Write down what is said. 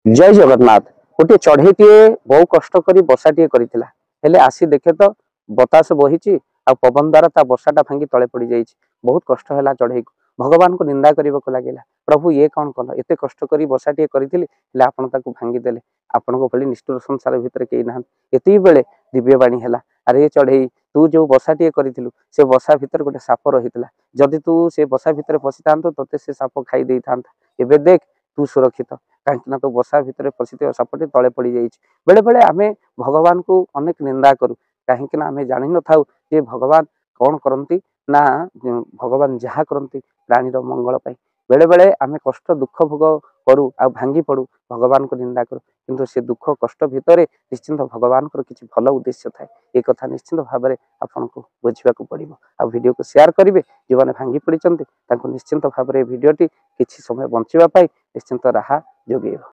ଜୟ ଜଗନ୍ନାଥ। ଗୋଟିଏ ଚଢ଼େଇଟିଏ ବହୁ କଷ୍ଟ କରି ବସାଟିଏ କରିଥିଲା, ହେଲେ ଆସି ଦେଖେ ତ ବତାସ ବହିଛି ଆଉ ପବନ ଦ୍ୱାରା ତା ବସାଟା ଭାଙ୍ଗି ତଳେ ପଡ଼ିଯାଇଛି। ବହୁତ କଷ୍ଟ ହେଲା ଚଢ଼େଇକୁ, ଭଗବାନଙ୍କୁ ନିନ୍ଦା କରିବାକୁ ଲାଗିଲା। ପ୍ରଭୁ, ଇଏ କ'ଣ କଲ? ଏତେ କଷ୍ଟ କରି ବସାଟିଏ କରିଥିଲି, ହେଲେ ଆପଣ ତାକୁ ଭାଙ୍ଗିଦେଲେ। ଆପଣଙ୍କ ଭଳି ନିଷ୍ଠୁର ସଂସାର ଭିତରେ କେହି ନାହାନ୍ତି। ଏତିକି ବେଳେ ଦିବ୍ୟବାଣୀ ହେଲା, ଆରେ ଚଢ଼େଇ, ତୁ ଯୋଉ ବସାଟିଏ କରିଥିଲୁ ସେ ବସା ଭିତରେ ଗୋଟେ ସାପ ରହିଥିଲା। ଯଦି ତୁ ସେ ବସା ଭିତରେ ପଶିଥାନ୍ତୁ, ତତେ ସେ ସାପ ଖାଇ ଦେଇଥାନ୍ତା। ଏବେ ଦେଖ, ତୁ ସୁରକ୍ଷିତ, କାହିଁକି ନା ତୋ ବସା ଭିତରେ ପଶିଥିବା ସାପଟି ତଳେ ପଡ଼ିଯାଇଛି। ବେଳେ ବେଳେ ଆମେ ଭଗବାନଙ୍କୁ ଅନେକ ନିନ୍ଦା କରୁ, କାହିଁକି ନା ଆମେ ଜାଣିନଥାଉ ଯେ ଭଗବାନ କ'ଣ କରନ୍ତି। ନା, ଭଗବାନ ଯାହା କରନ୍ତି ପ୍ରାଣୀର ମଙ୍ଗଳ ପାଇଁ। ବେଳେ ବେଳେ ଆମେ କଷ୍ଟ ଦୁଃଖ ଭୋଗ କରୁ ଆଉ ଭାଙ୍ଗି ପଡୁ, ଭଗବାନଙ୍କୁ ନିନ୍ଦା କରୁ, କିନ୍ତୁ ସେ ଦୁଃଖ କଷ୍ଟ ଭିତରେ ନିଶ୍ଚିନ୍ତ ଭଗବାନଙ୍କର କିଛି ଭଲ ଉଦ୍ଦେଶ୍ୟ ଥାଏ। ଏ କଥା ନିଶ୍ଚିନ୍ତ ଭାବରେ ଆପଣଙ୍କୁ ବୁଝିବାକୁ ପଡ଼ିବ। ଆଉ ଭିଡ଼ିଓକୁ ସେୟାର କରିବେ। ଯେଉଁମାନେ ଭାଙ୍ଗି ପଡ଼ିଛନ୍ତି, ତାଙ୍କୁ ନିଶ୍ଚିନ୍ତ ଭାବରେ ଏ ଭିଡ଼ିଓଟି କିଛି ସମୟ ବଞ୍ଚିବା ପାଇଁ ନିଶ୍ଚିନ୍ତ ରାହା ଯୋଗେଇବ।